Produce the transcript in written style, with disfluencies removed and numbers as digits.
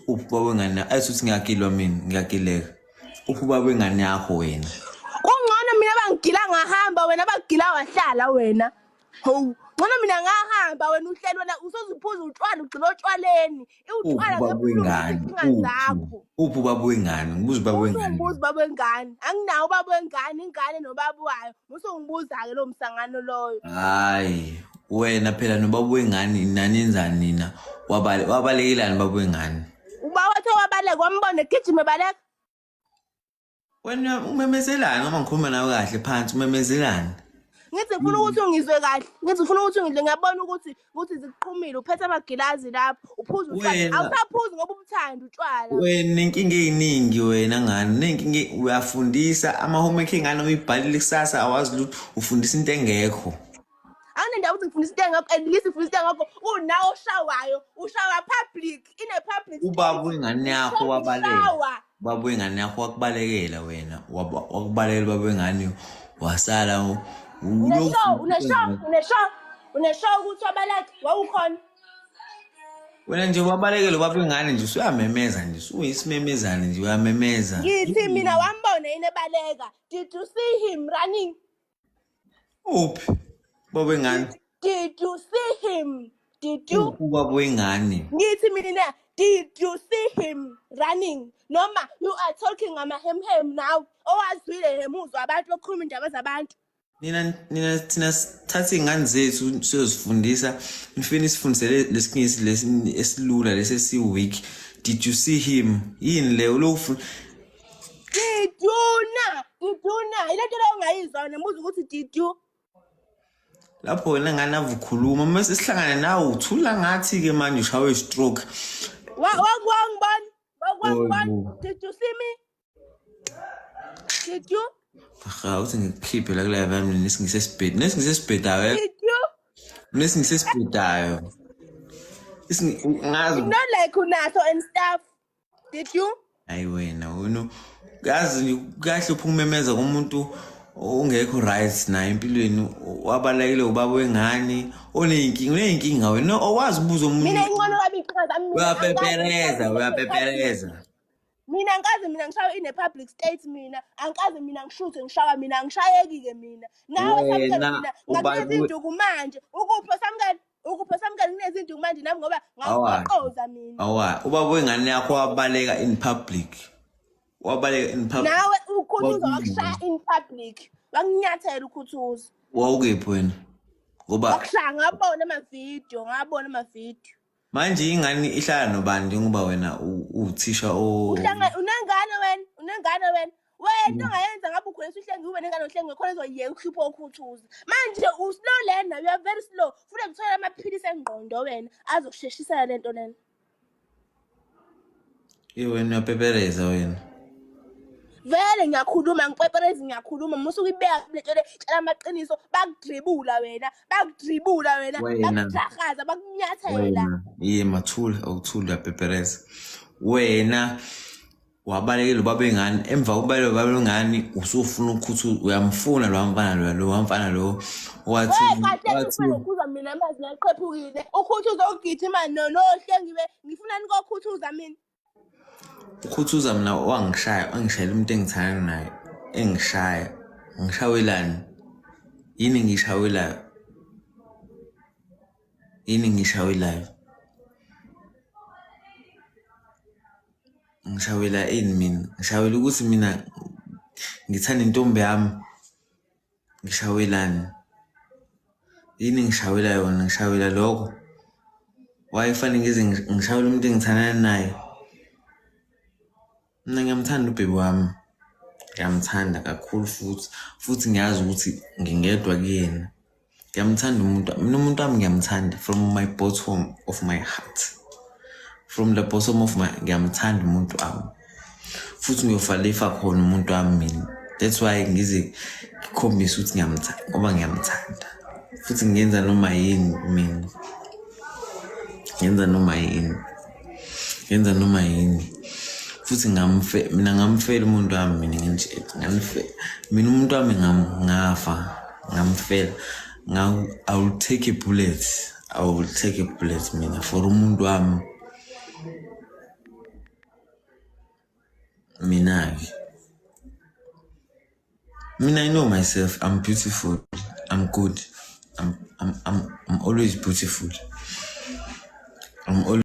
Uphi ubaba wengane ayithi uthi ngiyagilwa mina, ngiyagileka. Uphi ubaba wengane yakho wena? Kungcono mina bangigila ngahamba wena bakugila wahlala wena. Hawu, ngcono mina ngahamba wena uhleli wena usoziphuza utshwala ugcina otshwaleni. Uphi Utshwala ubaba ngebuhlungu wengane? izinkinga Uphi? zakho. Uphi ubaba wengane? Ngibuza ubaba wengane. Usungibuza ubaba wengane. Anginawo ubaba wengane, ingane nobaba wayo. Musungibuza-ke lowo msangano loyo. Hayi, wena phela nobaba wengane nanenzani nina? Wabalekelani baba wengane? Uba wathe wabaleka wambona egijima ebaleka. Wena umemezelani noma ngikhuluma nawe kahle phansi umemezelani? Ngithi ngifuna ukuthi ungizwe kahle. Ngithi ngifuna ukuthi ungizwe ngiyabona ukuthi zikuqhumile uphethe amagilazi lapho uphuza utshwala. Wena Awusaphuzi ngoba ubuthanda utshwala. wena nenkinga eyiningi wena ngane nenkinga uyafundisa ama-homework engane uyibhalile kusasa awazi lutho ufundisa into engekho. Anginendaba ukuthi ngifundisa into engekho at least ngifundisa into engekho unawo oshawayo ushawa public in a public Ubaba space. wengane yakho Ushova wabaleka. ushawa. Ubaba wengane yakho wakubalekela wena wakubalekela ubaba wengane wasala Uneshow uneshow uneshow uneshow ukuthi wabaleka wawukhona. Wena nje wabalekela ubaba wengane nje usuyamemeza nje usuyisimemezane nje uyamemeza. Ngithi mina wambona yini ebaleka. Did you see him running? Uphi ubaba wengane? Did you see him? Did you? Uphi ubaba wengane? Ngithi mina did you see him running? Noma you are talking ngamahemhem now. Owazwile hemuzwa abantu bekhuluma indaba zabantu. Nina thina sithatha iy'ngane zethu siyozifundisa nifike nisifundisele lesingisi lesi esilula lesi esi-weak. Did you see him? Yini leyo ulokhu Did you na? Did you na? Ile nto leyo ongayizwa wena mbuza ukuthi did you? Lapho wena ngane ave ukhuluma mase sihlangane nawe uthula ngathi-ke manje ushawe i-stroke. Wa wangibona? Wangibona? Yebo. Did you see me? Did you? Ha uthi ngikukhiphe la kula yami nesingisi esibhedi nesingisi esibhedayo Did you? nesingisi esibhedayo. Ngazi It's not like unaso and stuff. Did you? Hayi wena wena yazi kuyahlupha ukumemeza kumuntu ongekho right naye empilweni wabalekile ubaba wengane oneyinkinga uneyinkinga wena owazi ubuza omunye Mina inqono kabi iqhaza mina. Uyapepereza uyapepereza. Mina angikaze mina ngishawe in a public state mina angikaze mina ngishuthe ngishawa mina angishayeki ke mina. Nawe Samkelo Wena mina ubaba ngakunikeza induku manje ukuphi Samkelo ukuphi Samkelo ngineza induku manje nami ngoba Awa. ngakuqoza mina. Awa ubaba wengane yakho wabaleka in public. Wabaleka in public. Nawe ukhuthuza Wakubuza. wakushaya in public. Wakunyathela ukhuthuza. Wawukephi wena? Ngoba Wakushaya ngabona ama-video ngabona ama-video. Manje ingane ihlala nobani njengoba wena uwuthisha o Uhlanga unengane wena unengane wena. Wena ongayenza ngabe ukhulisa uHlengi ube nengane uHlengi khona ezoyeka ukuhlupha okhuthuza. Manje u-slow lena you are very slow. Funa ngithola amaphilisi engqondo wena azokusheshisela lento lena. Ye wena uyapepereza wena. Vele ngiyakhuluma ngipeperezi ngiyakhuluma musu ukuyibeka kule nto le tshela amaqiniso bakudribula wena bakudribula wena Wena. bakujahaza bakunyathela. Wena ye mathula awuthula uyapepereza. Wena wabalekela ubaba wengane emva kokubaleka ubaba wengane usufuna ukuthi uyamfuna lo mfana lo lo mfana lo wathi Hey kahle wathi ufuna ukukhuza mina amazi naqhephukile ukhuthuza ukugijima no noHlengiwe ngifuna nikokhuthuza mina. Ukhuthuza mina wangishaya wangishayela umuntu engithandana naye engishaya ngishawelani yini ngishawelayo yini ngishawelayo ngishawela ini mina ngishawela ukuthi mina ngithanda intombi yami ngishawelani yini ngishawela yona ngishawela lokho wayefanele ngize ngishawele umuntu engithandana naye mina ngiyamthanda ubhebi wami ngiyamthanda kakhulu futhi futhi ngiyazi ukuthi ngingedwa kuyena ngiyamthanda umuntu mina umuntu wami ngiyamthanda from my bottom of my heart from the bottom of my ngiyamthanda umuntu wami futhi ngiyofa lifa khona umuntu wami mina that's why ngize ngikhombise ukuthi ngiyamthanda ngoba ngiyamthanda futhi ngiyenza noma yini mina ngenza noma yini ngenza noma yini futhi ngamfe mina ngamfela umuntu wami mina nginje ngamfe mina umuntu wami ngafa ngamfela I will take a bullet I will take a bullet mina for umuntu wami. Mina-ke, mina I know myself. I'm beautiful, I'm good, I'm always beautiful, I'm always